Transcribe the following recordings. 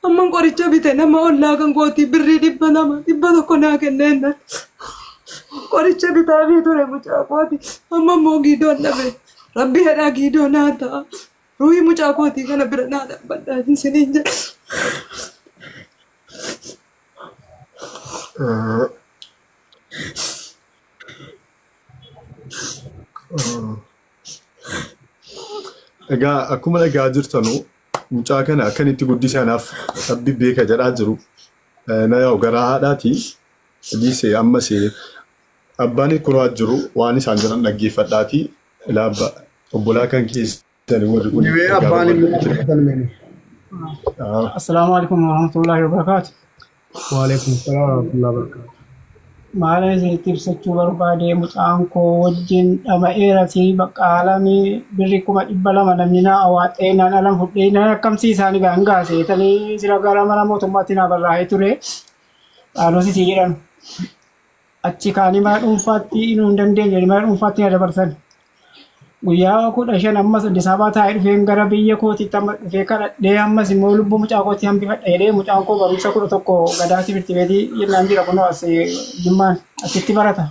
Amman qoricha bite nama ollaa kan kootii birrii 200 100 naa kenneen qoricha bitaafii ture mucaa kooti. Amma immoo giidoon dhabe. Rabbi hedhaa giidoo naa ta'a. Ruuhii mucaa kootii kana bira naa dhaabbadhaa isiniin jedha. Egaa akkuma dhagaa jirtanu mucaa kana akkan itti guddise anaaf Rabbi beeka jedhaa jiru. Na yaa'u garaa haadhaati dhiise ammas abbaan kunoo jiru waan isaan jiran dhaggeeffadhaati laabba obbolaa kan keessani warri kun. Dhibee abbaan immoo. Assalaamu alaikum warahmatullahi wabarakatuh. Waalaikum salaam warahmatullahi wabarakatuh. Maala isinitti ibsachuu barbaade mucaan koo wajjin dhama'eera si bakka haalamii birri 200,000 namni naa awaaxee naan alan fudhee naan akkamsiisaani gaan gaase tanii sira gara mana mootummaatti naa barraa'ee ture. Dhaalosisi jedhan. Achi kaanii mana dhuunfaatti inuu hin dandeenye mana dhuunfaatti na dabarsan. Guyyaa 15 ammas Addis Ababaa taa'ee dhufeen gara biyya kootiitti amma dhufee kadhadhee ammas immoo lubbuu mucaa kootii hambifadha jedhee mucaan koo barumsa 11 gadaa timirti beetii jennaan jira kunoo as Jimmaan achitti barata.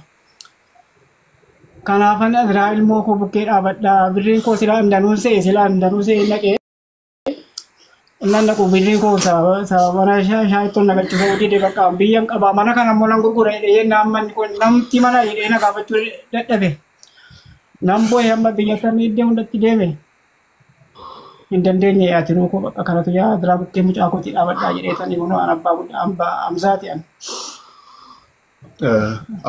Kanaafan asiraa ilmoo koo bukkee dhaabadha birriin koo silaa danuu se'e silaa danuu se'e naqee innaan naqu birriin koo sababa mana shaayittoon naqachiisuu dide bakka biyyan qabaa mana kana immoo nan gurgura jedhee jennaan manni kun namti mana jedhee na gaafachuu dadhabe. Nan boo'e amma biyya kamii iddoo hundatti deeme hin dandeenye ati nuu koo bakka kanatu yaa diraa bukkee mucaa kootii dhaabadhaa jedhee tanii kunoo an abbaa guddaa abbaa Amzaati an.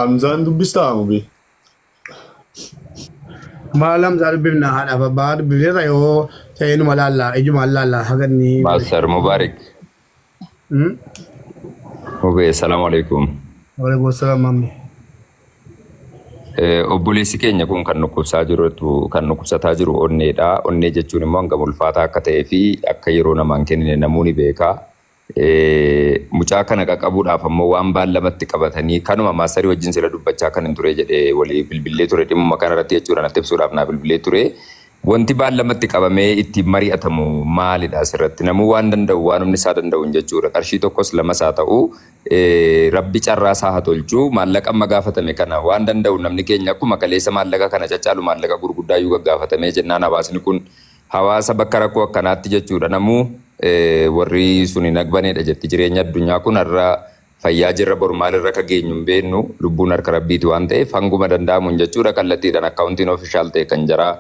Amzaan dubbistaa mubee? Maal Amzaa dubbifna haadhaaf abbaa dubbifneerra yoo ta'e numa laallaa ijumaan laallaa haga inni. Master Mubarak. Mubee, assalamu alaikum. Waalaikum salaam mammi. Obboleessi keenya kun kan dhukkubsaa jiru kan dhukkubsataa jiru onneedha. Onnee jechuun immoo hangam ulfaataa akka ta'ee fi akka yeroo namaan kennine namoonni beeka. Mucaa kana qaqqabuudhaaf ammoo waan baallamatti qabatanii kanuma maastarii wajjin sila dubbachaa kan hin ture jedhee walii bilbilee ture dhimmuma kanarratti jechuudha natti ibsuudhaaf naa bilbilee ture. Wanti baallamatti qabamee ittiin mari'atamu maalidha asirratti? Namuu waan danda'u waan humni isaa danda'uun jechuudha. Qarshii tokkos lamas haa ta'u Rabbi carraa isaa haa tolchu. Maallaqa amma gaafatame kana waan danda'u namni keenya akkuma kaleessa maallaqa kana caccaalu maallaqa gurguddaa iyyuu gaggaafatamee jennaan hawaasni kun hawaasa bakka rakkoo akkanaatti jechuudha. Namuu warri sun hin agbaneedha jetti jireenya addunyaa kun har'a fayyaa jirra boru maalirra akka geenyu hin beeknu lubbuun harka Rabbiiti waan ta'eef hanguma danda'amuun jechuudha kallattiidhaan akkaawuntiin ofishaal ta'e kan jaraa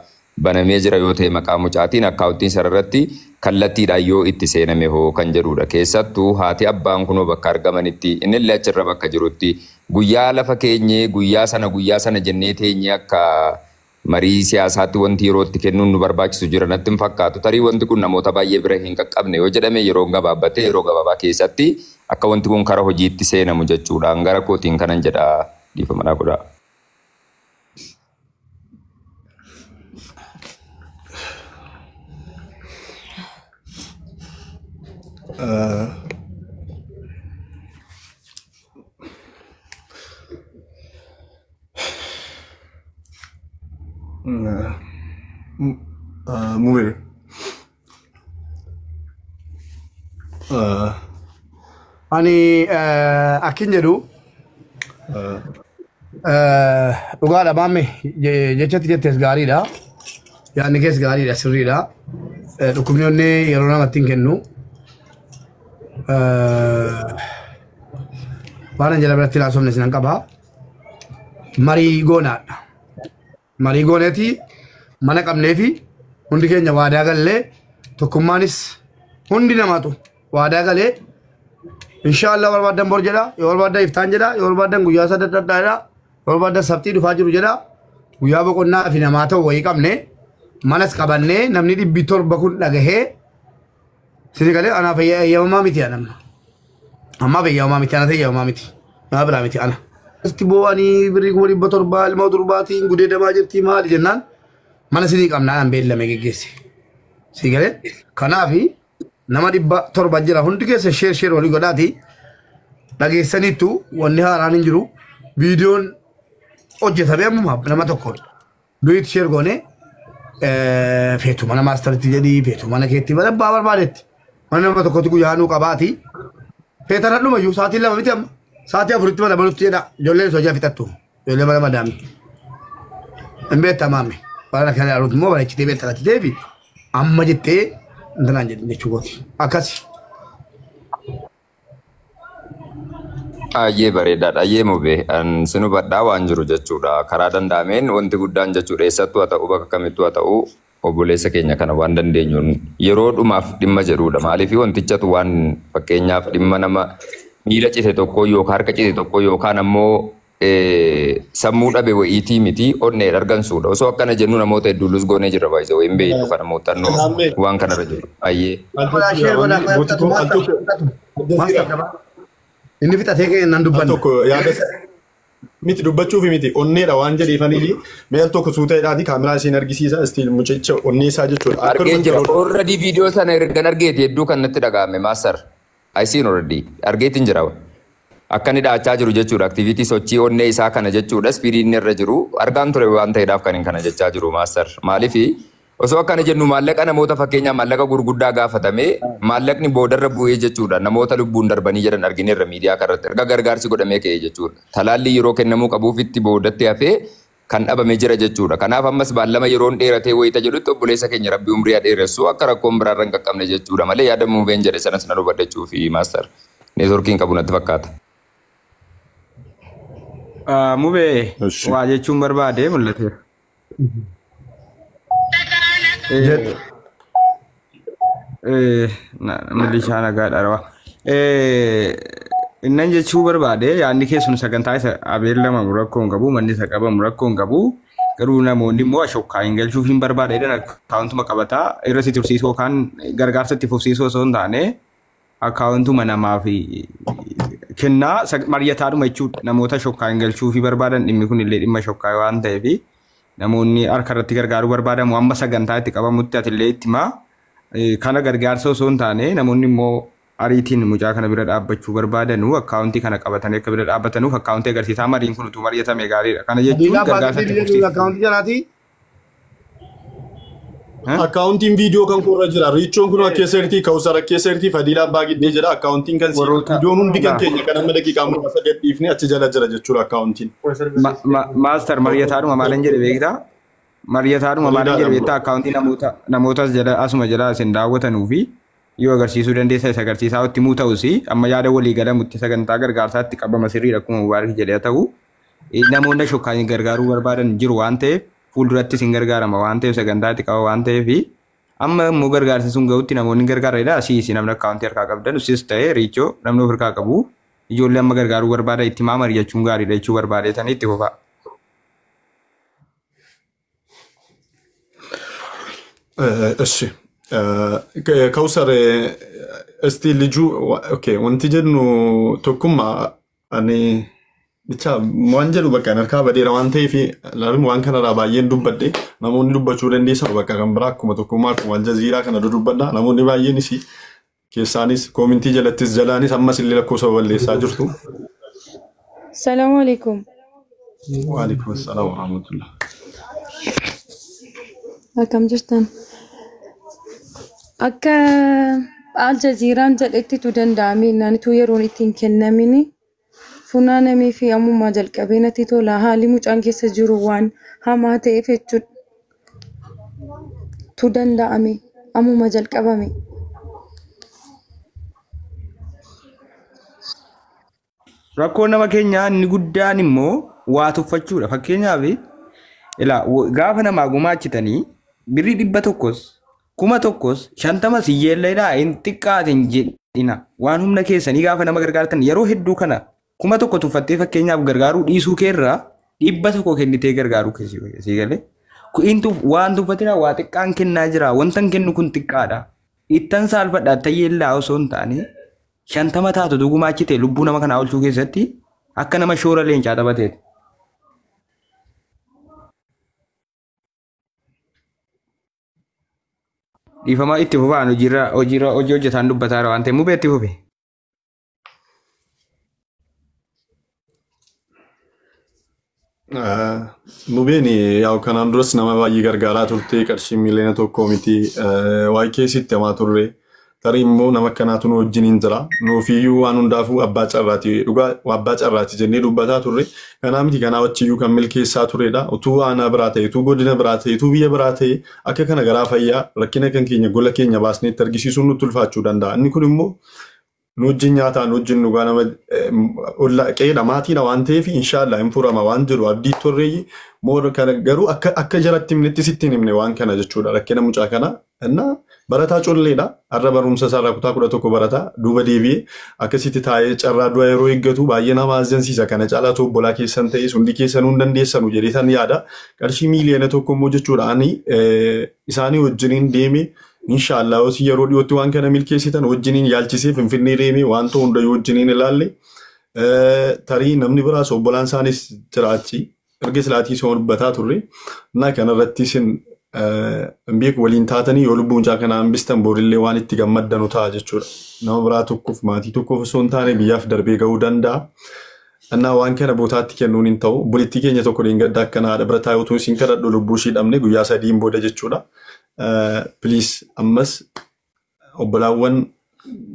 banamee jira yoo ta'e maqaa mucaatiin akkaawuntiin sararratti kallattiidhaan yoo itti seename hoo kan jedhudha. Keessattuu haati abbaan kunoo bakka argamanitti innillee achirra bakka jirutti guyyaa lafa keenyee guyyaa sana jennee teenyee akka marii siyaasaatti wanti yeroo itti kennuun nu barbaachisu jira natti hin fakkaatu. Tarii wanti kun namoota baay'ee bira hin qaqqabne yoo jedhame yeroo gabaabbatee yeroo gabaabaa keessatti akka wanti kun karaa hojiitti seenamu jechuudha. Gara kootiin kanan jedha dhiifama naa godhaa. Mubee. Ani akkin jedhu dhugaadha maamme jechatti jettes gaariidha. Yaadni kees gaariidha sirriidha. Dhukkubni onnee yeroo namatti hin kennu. Waan an jala biratti haasofne sinan qaba. Marii goonaadha. Marii gooneeti mana qabnee fi hundi keenya waadaa gallee tokkummaanis hundi namaatu waadaa galee inshaallah barbaadan bor jedha yoo barbaadan iftaan jedha yoo barbaadan guyyaa sadaddaa jedha yoo barbaadan sabtii dhufaa jiru jedha guyyaa boqonnaa fi namaa ta'u wayii qabne manas qabannee namni 700 kun dhagahee sini galee anaaf eeyyamamaa miti anamma ammaaf eeyyamamaa miti anatu eeyyamamaa miti nama biraa miti ana. Itti boo'anii birrii 700,000 ilma durbaatiin gudeedamaa jirti maali jennaan mana sinii qabnaa an beellame geggeesse. Si galee kanaafi nama 700 jira hundi keessa sheer sheer walii godhaati dhageessaniittu wanni haaraan hin jiru viidiyoon hojjetame ammuma nama tokkoon du'itti sheer goone feetu mana maastaritti jedhii feetu mana keetti mana abbaa barbaadetti Mana nama tokkotti guyyaa nuu qabaati. Feetan hadhumayyuu sa'aatii 2 miti amma. Sa'aatii 4tti mana balutti jedha. Ijoolleen hojii fixattu. Ijoollee mana madaami. Hin beektaa maame. Bara kana ilaaluutu immoo bareechitee beektaa latti deebi. Amma jettee intalaan jedhin jechuu kooti. Akkasi. Baay'ee bareedaadha. Baay'ee mubee. Sin hubadhaa waan jiru jechuudha. Karaa danda'ameen wanti guddaan jechuudha. Eessattuu haa ta'u bakka kamittuu haa ta'u obboleessa keenya kana waan dandeenyuun yeroo dhumaaf dhimma jedhudha. Maaliif wantichatu waan fakkeenyaaf dhimma nama miila cite tokko yookaan harka cite tokko yookaan ammoo sammuu dhabe wayiitii miti onnee argamsuudha. Osoo akkana jennu namoota hedduu lus goonee jirra baay'ee wayiin beektu kana muuxannoo waan kanarra jiru. Baay'ee. Inni fixatee kee nan dubbanna. Tokko yaada miti dubbachuufi miti onneedha waan jedheefanii mee al tokko suuta kaameraa isiin argisiisa istiil mucicha onnee isaa jechuudha. Argeen jira. Already viidiyoo sana ergan argeeti hedduu kan natti dhaga'ame maasar. I seen already. Argeetiin jira. Akka inni dhaachaa jiru jechuudha. Activity sochii onnee isaa kana jechuudha. Speedii inni irra jiru. Argaan ture waan ta'eedhaaf kan kana jechaa jiru maasar. Maaliifi osoo akkana jennu maallaqa namoota fakkeenyaa maallaqa gurguddaa gaafatame maallaqni boodarra bu'ee jechuudha. Namoota lubbuun darbanii jedhan argineerra miidiyaa kanarratti erga gargaarsi godhamee ka'e jechuudha. Talaalli yeroo kennamuu qabuufitti boodatti hafee kan dhabame jira jechuudha. Kanaaf ammas baallama yeroon dheeratee wayita jedhutti obboleessa keenya rabbi umrii haa dheeressu akka rakkoon biraarra hin qaqqabne jechuudha malee yaada muubeen jedhe sanas na hubadhachuu fi maastar neetworkiin qabu natti fakkaata. Mubee waa jechuun barbaade mul'ateera. Milishaa nagaadha rawa. Innan jechuu barbaade yaadni keessun sagantaa isa abeellamamu rakkoo hin qabu manni isa qabamu rakkoo hin qabu garuu namoonni immoo ashokkaa hin galchuuf hin barbaade jedhan akkaawuntuma qabataa irra si tursiisuu yookaan gargaarsa itti fufsiisuu osoo hin taane akkaawuntuma namaaf kennaa mari'ataadhuma jechuudha namoota shokkaa hin galchuuf barbaadan dhimmi kun illee dhimma shokkaa waan ta'eef namoonni harka irratti gargaaruu barbaadamu amma sagantaa itti qabamutti atillee itti himaa kana gargaarsa osoo hin taane namoonni immoo ariitiin mucaa kana bira dhaabbachuu barbaadanu akkaawuntii kana qabatanii akka bira dhaabbatanuuf akkaawuntii agarsiisaa mariin kun utuu mari'atame gaariidha. Kana jechuun gargaarsa itti fufsiisa. Akkaawuntii jalaati. Akkaawuntiin viidiyoo kan korra jira. Riichoon kun keessa jirti, Kawusar keessa jirti, Fadiilaa Abbaa Giddee jedha. Akkaawuntiin kan viidiyoon hundi kan keenya kan amma daqiiqaa muraasa gad dhiifne achi jala jira jechuudha akkaawuntiin. Maastar mari'ataadhuma maalan jedhe beektaa? Mari'ataadhuma maalan jedhe beektaa? Akkaawuntii namootas jala asuma jala isin daawwatanuu fi yoo agarsiisuu dandeessa isa agarsiisaa itti muu ta'us amma yaada walii galamutti sagantaa gargaarsaatti qabama sirriidha akkuma Mubaarak jedhee ta'u namoonni shokkaan gargaaruu barbaadan jiru waan ta'eef fuulduratti isin gargaarama waan ta'eef sagantaa itti qaba waan ta'eef amma immoo gargaarsi sun gahutti namoonni gargaaranidha asii namni akkaawuntii harkaa qabdan usis ta'ee riichoo namni of harkaa qabu ijoollee amma gargaaruu barbaada itti maa mari'achuun gaariidha jechuu barbaadeetanii itti fufaa. እሺ Kawusar እስቲ ልጁ ኦኬ wanti jennu tokkummaa ani bicha waan jedhu bakka harkaa badeera waan ta'eef waan kanarraa baay'een dubbadhe namoonni dubbachuu dandeessan bakka kan biraa akkuma tokkummaa akkuma aljaziiraa kana dudubbadha namoonni baay'eenis keessaanis koomintii jalattis jalaanis ammas illee lakkoofsa balleessaa jirtu. Salaamu alaikum. Waalaikum assalaam warahmatullah. Akkam jirtan? Akka Aljaziiraan jedhettitu danda'ame naanitu yeroon ittiin kennamini funaanamee fi ammumaa jalqabee natti tola haalli mucaan keessa jiru waan hamaa ta'eef jechuudha. Tu danda'ame ammuma jalqabame. Rakkoon nama keenyaa inni guddaan immoo waa tuffachuudha. Fakkeenyaaf ilaa gaafa namaa gumaachitanii birrii 100 1000 50 hiyyeelleedhaa hin xiqqaatin jedhina. Waan humna keessanii gaafa nama gargaartan yeroo hedduu kana 1000 tuffattee fakkeenyaaf gargaaruu dhiisuu keerraa 100 kennitee gargaaruu keessi galee. Waan tuffatina waa xiqqaan kennaa jira. Wantan kennu kun xiqqaadha. Ittan saalfadha tayyeellaa osoo hin taane 50 taatu gumaachite lubbuu nama kanaa oolchuu keessatti akka nama shoora leencaa taphateeti. Dhiifama itti fufaan hojiirra hojiirra hojii hojjetaan dubbataa waan ta'eef mubee itti fufe. Mubeen yaa'u kanaan duras nama baay'ee gargaaraa turte qarshii miiliyoona 1 miti waa'ee keessitti hamaa turre. Tarii immoo nama akkanaatu nu wajjiniin jira. Nuufiyyuu waan hundaafuu abbaa carraati dhugaa abbaa carraati jennee dubbataa turre. Kanaa miti kanaa wachiyyuu kan milkeessaa turedha. Utuu aanaa biraa ta'e, utuu godina biraa ta'e, utuu biyya biraa ta'e akka kana garaa fayyaa rakkina kan keenya gola keenya baasnee itti argisiisuun nutti ulfaachuu danda'a. Inni kun immoo nu wajjin nyaataa nu wajjin dhugaa nama qe'eedha maatiidha waan ta'eef inshaallah hin furama waan jiru abdii torreeyyi moora kana garuu akka jalatti himnetti sitti hin himne waan kana jechuudha rakkina mucaa kana. Innaa barataa colleedha. Har'a barumsa isaarraa kutaa 11 barataa duuba deebi'ee akkasitti taa'ee carraa du'a yeroo eeggatu baay'ee nama azzansiisa. Kana caalaa obbolaa keessan ta'es hundi keessanuu hin dandeessanu jedhee tan yaada. Qarshii 1 miiliyoona immoo jechuudha ani isaanii wajjiniin deeme inshaallah yeroo dhiyootti waan kana milkeessitan wajjiniin yaalchisee Finfinnee deemee waan ta'u hundayyuu wajjiniin ilaalle tarii namni biraas obbolaan isaanis jiraachi erga silaatii isoo dubbataa turre. Innaa kanarratti isin hin beeku waliin taatanii yoo lubbuu mucaa kanaa hambistan boorillee waan itti gammaddanu ta'a jechuudha. Nama biraa tokkoof maatii tokkoof osoo hin taane biyyaaf darbee ga'uu danda'a. Innaa waan kana bootaatti kennuun hin ta'u. Obboleettii keenya tokko dheengadda akkana haadha bira taa'ee utuu isin kadhadhu lubbuu ishii dhabne guyyaa 3n booda jechuudha. Please ammas obbolaawwan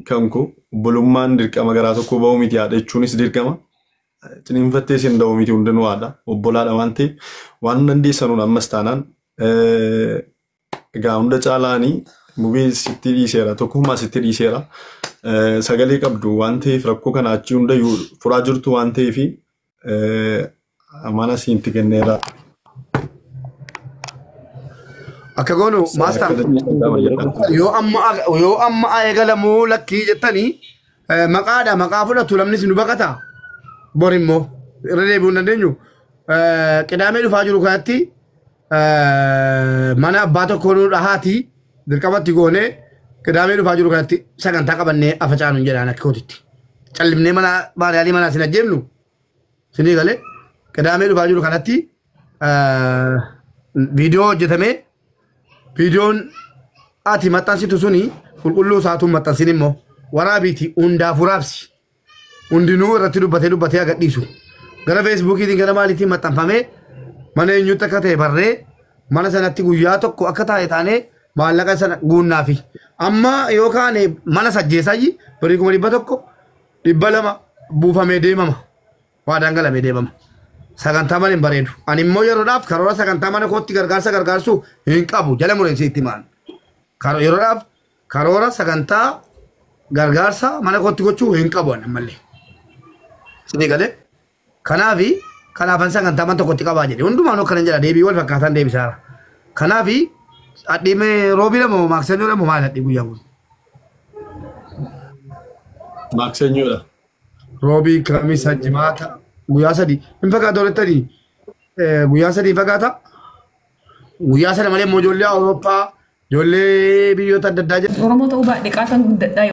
kan koo obbolummaan dirqama garaa tokko ba'uu miti haadha jechuunis dirqama. Ciniinfattee isin da'uu miti hundinuu haadha obbolaadha waan ta'eef waan dandeessanuun ammas taanaan egaa hunda caalaanii mubee sitti dhiiseera tokkummaa sitti dhiiseera. Sagalee qabdu waan ta'eef rakkoo kana achi hundayyuu furaa jirtu waan ta'eef mana siinti kenneera. Akka goonu master yoo amma eegalamuu lakkii jettanii maqaadha maqaa fudhatu namni nu baqata. Bor immoo irra deebi'uu hin dandeenyu. Qidaamee dhufaa jiru kanatti mana abbaa tokko nu dhahaati dirqamatti goonee qidaamee dhufaa jiru kanatti sagantaa qabannee afacaanu hin jedhaan akka kootitti. Callimnee mana baadiyyaa manaa sin ajjeemnu sinii galee qidaamee dhufaa jiru kanatti viidiyoo hojjetamee viidiyoon ati maxxansitu suni qulqulluu isaatu maxxansin immoo waraabiiti hundaaf waraabsi. Hundinuu irratti dubbatee dubbatee agadhiisu. Gara feesbuukiitiin gara maaliitiin maxxanfamee mana eenyutti akka ta'e barree mana sanatti guyyaa tokko akka taa'e taanee maallaqa sana guunnaafi. Amma yoo kaane mana sajjeesayyi birrii 100,000 200,000 buufamee deemama. Waadaan galamee deemama. Sagantaa malee hin bareedu. Ani immoo yeroodhaaf karoora sagantaa mana kootti gargaarsa gargaarsuu hin qabu. Jala mureensi itti maan. Yeroodhaaf karoora sagantaa gargaarsa mana kootti gochuu hin qabu ani ammallee. Sinii galee? Kanaafi kanaafan sagantaa mana tokkotti qabaa jedhe. Hundumaan akkana jedha deebii wal fakkaataan deebisaara. Kanaafi adhiimee roobii lama maaksanyoodha moo maal adhii guyyaan kun? Maaksanyoodha. Roobii, kamisa, jimaata guyyaa 3 hin fakkaatu walittanii guyyaa 3 hin fakkaata. Guyyaa sana malee immoo ijoollee Awurooppaa ijoollee biyyoota adda addaa Oromoo ta'uu baadhee qaasan guddadhaa.